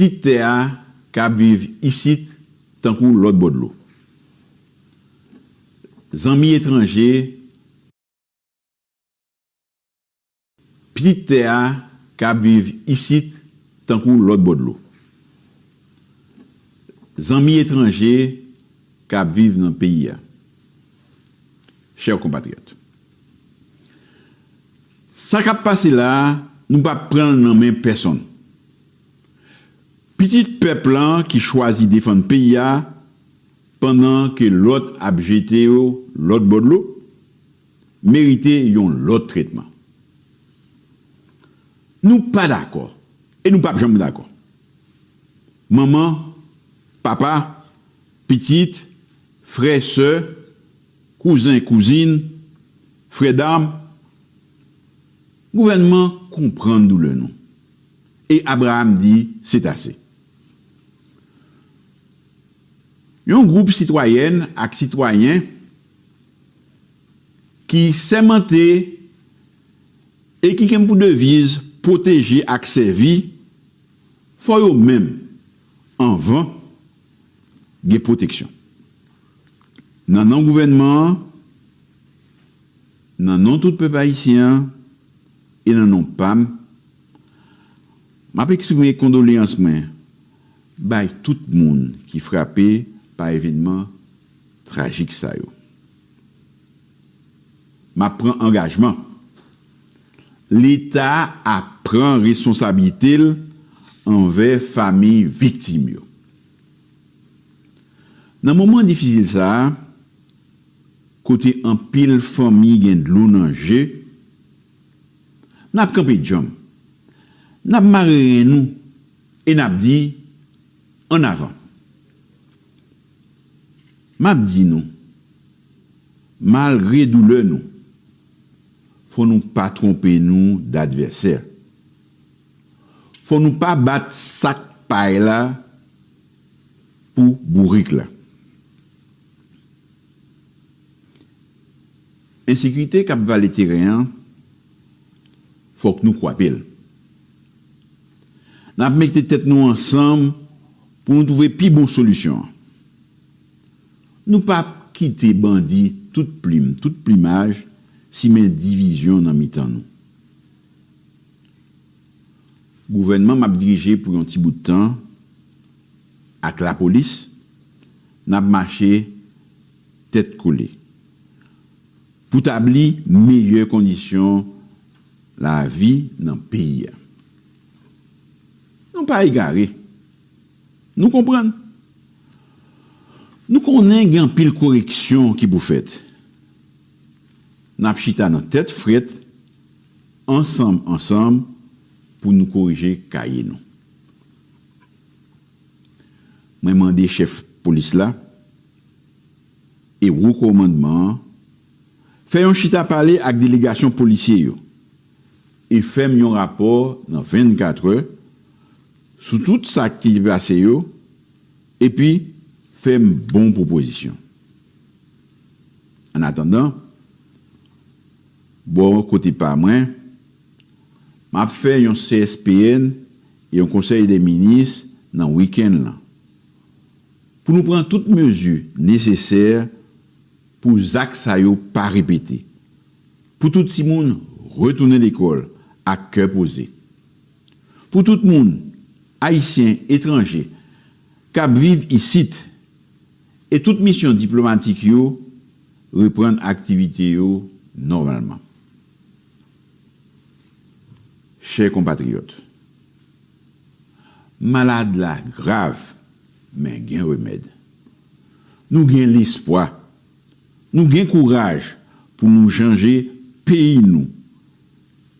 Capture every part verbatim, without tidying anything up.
Pitit tè a k ap viv isit tankou lòt bò dlo. Zanmi etranje, pitit tè a k ap viv isit tankou lòt bò dlo. Zanmi etranje k ap viv nan peyi a. Chè konpatriyòt, sa k ap pase la a, nou p ap pran l nan men pèsonn. Pitit pèp lan ki chwazi defann peyi a pandan ke lòt ap jete yo lòt bò dlo, merite yon lòt tretman. Nou pa dakò, e nou p ap janm dakò. Manman, papa, pitit, frè, sè, kouzen, kouzin, frè dam, gouvènman konprann doulè nou. E Abraham di, se ase. Yon gwoup sitwayèn ak sitwayen ki sèmante e ki gen pou deviz pwoteje ak sèvi, fò yo menm, anvan, gen pwoteksyon. Nan non gouvènman an, nan non tout pèp ayisyen an, e nan non pa m, m ap eksprime kondoleyans mwen bay tout moun ki frape pa evènman trajik sa yo. M ap pran angajman. Leta ap pran responsablite l anvè fanmi viktim yo. Nan moman difisil sa a, kote anpil fanmi gen dlo nan je, n ap kanpe djanm. N ap mare ren nou e n ap di, ann avan. M ap di nou, malgre doulè nou, fò nou pa twonpe nou d advèsè. Fò nou pa bat sak pay la pou bourik la. Ensekirite k ap vale teren an, fòk nou kwape l. N ap mete tèt nou ansanm pou nou twouve pi bon solisyon an. Nou p ap kite bandi tout plim, tout plimaj, simen divizyon nan mitan nou. Gouvènman m ap dirije pou yon ti bout tan ak lapolis, n ap mache tèt kole pou tabli meyè kondisyon lavi nan peyi a. Nou pa egare. Nou konprann. Nou konnen gen anpil koreksyon ki pou fèt. N ap chita nan tèt frèt, ansanm, ansanm, pou nou korije kaye nou. Mwen mande chèf polis la e wo kòmandman an fè yon chita pale ak delegasyon polisye yo e fè m yon rapò nan vennkatrè sou tout sa ki pase yo, epi fè m bon pwopozisyon. Annatandan, bò kote pa mwen, m ap fè yon C S P N e yon konsèy dè minis nan wikenn lan pou nou pran tout mezi nesesè pou zak sa yo pa repete, pou tout timoun retounen lekòl ak kè poze, pou tout moun, ayisyen, etranje, k ap viv isit, e tout misyon diplomatik yo reprann aktivite yo nòmalman. Chè konpatriyòt, malad la grav, men gen remèd. Nou gen lespwa, nou gen kouraj pou nou chanje peyi nou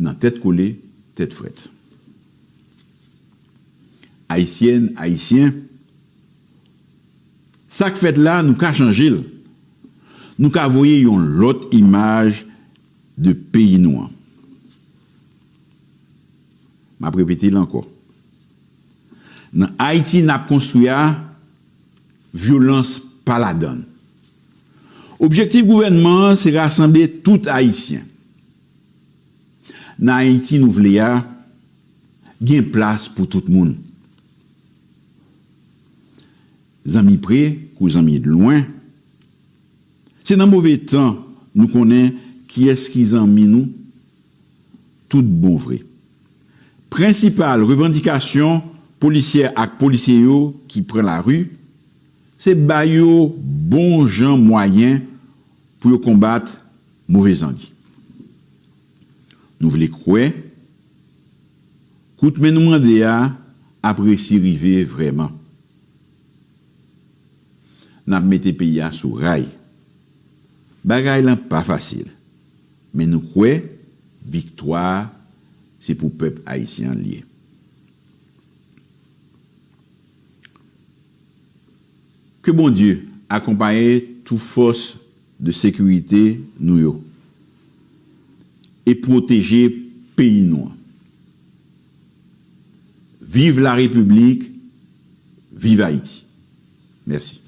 nan tèt kole, tèt frèt. Ayisyèn, Ayisyen, sa k fèt la, nou ka chanje l. Nou ka voye yon lòt imaj de peyi nou an. M ap repete l ankò. Nan Ayiti n ap konstwi a, vyolans pa ladan l. Objektif gouvènman an se rasanble tout Ayisyen. Nan Ayiti nou vle a, gen plas pou tout moun. Zanmi pre kou zanmi lwen. Se nan move tan nou konnen kiyès ki zanmi nou tout bon vre. Prensipal revandikasyon polisyè ak polisye yo ki pran lari, se ba yo bon jan mwayen pou yo konbat move zangi. Nou vle kwè kout men nou mande a ap resi rive vrèman. N ap mete peyi a sou ray. Bagay lan pa fasil, men nou kwè viktwa a se pou pèp ayisyen an l ye. Ke Bondye akonpaye tou fòs de sekirite nou yo e pwoteje peyi nou an. Viv la Repiblik, viv Ayiti. Mèsi.